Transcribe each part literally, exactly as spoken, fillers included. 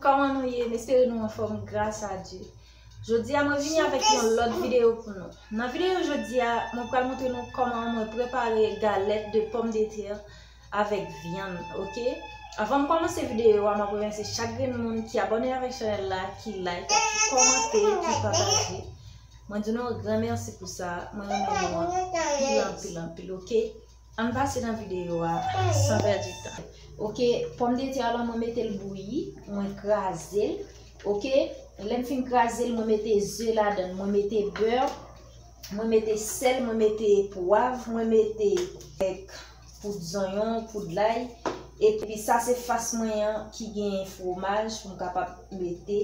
Kòman nou ye? M espere nou anfòm gras a Dye. Jodi a mwen vini avèk yon lòt videyo pou nou. Nan videyo jodi a, mwen pral montre nou kòman mwen prepare galèt de pòmdetè avèk vyann, oke? Anvan m kòmanse videyo a, m ap remèsye chak grenn moun ki abòne avèk chanèl la, ki like, ki kòmante, ki pataje. Mwen di nou yon gran mèsi pou sa. Mwen renmen nou anpil, anpil, anpil, oke? Ann pase nan videyo a san pèdi tan. Oke, pòmdetè la, mwen mete l bouyi, mwen kraze l. Oke, lè m fin kraze l, mwen mete ze ladan l, mwen mete bè, mwen mete sèl, mwen mete pwav, mwen mete kèk poud zonyon, poud lay. Epi sa se fas mwen an ki gen fwomaj pou m kapab mete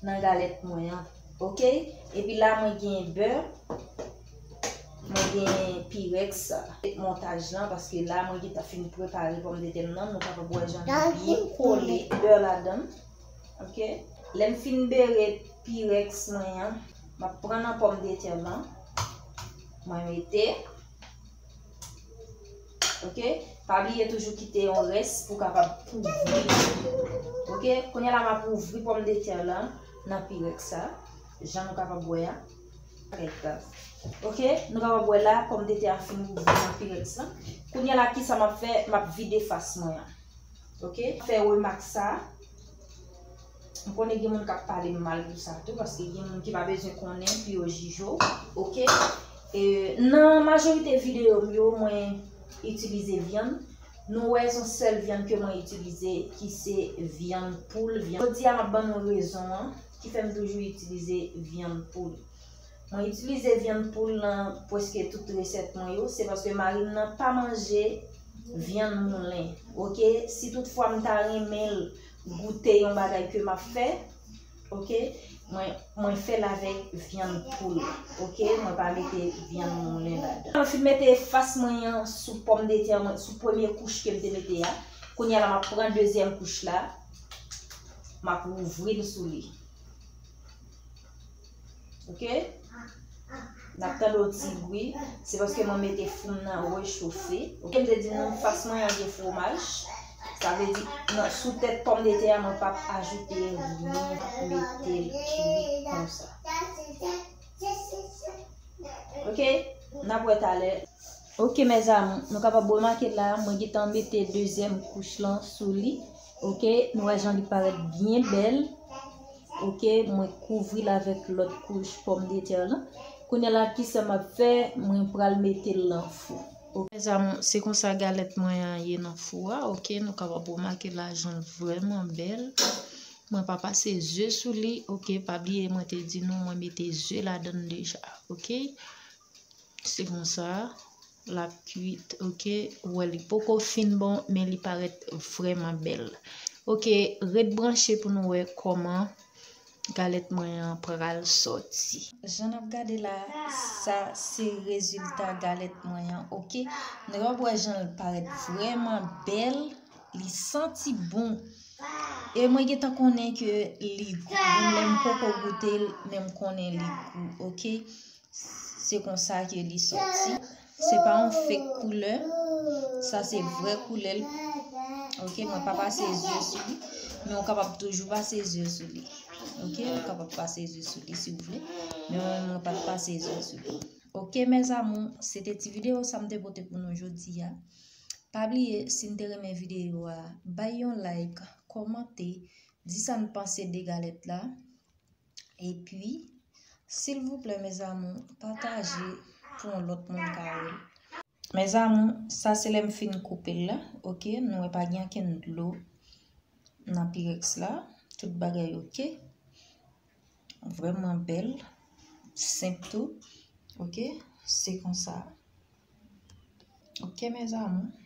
nan galèt mwen an. Oke? Epi la mwen gen bè, mwen gen pirèks, montaj lan, paske la mwen gentan fin prepare pòmdetè m nan, nou kapab wè jan li byen kole bè ladan. Oke? Lè m fin bere pirèks mwen an, m ap pran nan pòmdetè lan, mwen mete. Oke? Pa bliye toujou kite yon rès pou kapab kouvri. Oke? Kounye a la m ap ouvri pòmdetè lan nan pirèks sa, jan nou kapab wè a. Oke? Nou kapab wè la pòmdetè a fin ouvri nan pirèks lan. Kounye a la kisa m ap fè? M ap vide fas mwen an. Oke? Fè remak sa. M konnen gen moun k ap pale m mal pou sa tou, paske gen moun ki pa bezwen konnen pou yo jije w, oke? E, nan majorite videyo m yo, mwen itilize vyann. Nou wè se yon sèl vyann ke mwen itilize, ki se vyann poul, vyann. Jodi a, m ap ban nou rezon an ki fè m toujou itilize vyann poul. Mwen itilize vyann poul nan prèske tout resèt mwen yo, se paske mari m nan pa manje vyann moulen, oke? Si toutfwa m ta renmen l goute yon bagay ke m ap fè, oke, mwen, mwen fè l avèk vyann poul, oke? Mwen pa mete vyann moulen ladan. Mwen fin mete fas mwen an sou pòmdetè mwen, sou premye kouch ke m te mete a. Kounye a la, m ap pran dezyèm kouch la, m ap ouvri l sou li. Oke? N ap tande yon ti bri. Se paske mwen mete fou m nan rechofe. Oke, m te di nou fas mwen an gen fwomaj. Sa vle di, nan, sou tèt pòmdetè a, mwen p ap ajoute ryen, m ap mete l kwi konsa. Oke? N ap wè talè. Oke, mes amours, nou kapab remake la, mwen gentan mete dezyèm kouch lan sou li. Oke, nou wè jan li parèt byen bèl. Oke, mwen kouvri l avèk lòt kouch pòmdetè lan. Kounye a la, kisa m ap fè? Mwen pral mete l nan fou. Oke, mes amours, se konsa galèt mwen an ye nan fou a. Oke, nou kapab remake la, jan l vrèman bèl. Mwen pa pase ze sou li. Oke, pa bliye, mwen te di nou, mwen mete ze ladan l deja. Oke? Se konsa, l ap kwit, oke? Ou wè li poko fin bon, men li parèt vrèman bèl. Oke, ret branche pou nou wè kòman galèt mwen an pral sòti. Jan n ap gade la, sa se rezilta galèt mwen an, oke? Nou wè jan l parèt vrèman bèl, li santi bon. E mwen gentan konnen ke li gou, menm poko goute l, men m konnen li gou, oke? Se konsa ke li sòti. Se pa yon fake koulè. Sa se vrè koulè l. Oke, mwen pa pase ze sou li. Men ou kapab toujou pase ze sou li. Oke, ou kapab pase ze sou li si w vle. Men mwen, mwen pa t pase ze sou li. Oke, mes amours, se te ti videyo sa m te pote pou nou jodi a. Pa bliye, si n te renmen videyo a, bay yon like, kòmante, di sa n panse de galèt la. Epi, silvouplè, mes amours, pataje pou yon lòt moun ka wè l. Mes amours, sa se lè m fin koupe l la, oke? Nou wè pa gen ankenn dlo nan pirèks la. Tout bagay oke. Vrèman bèl, senp tou, oke? Se konsa. Oke, mes amours.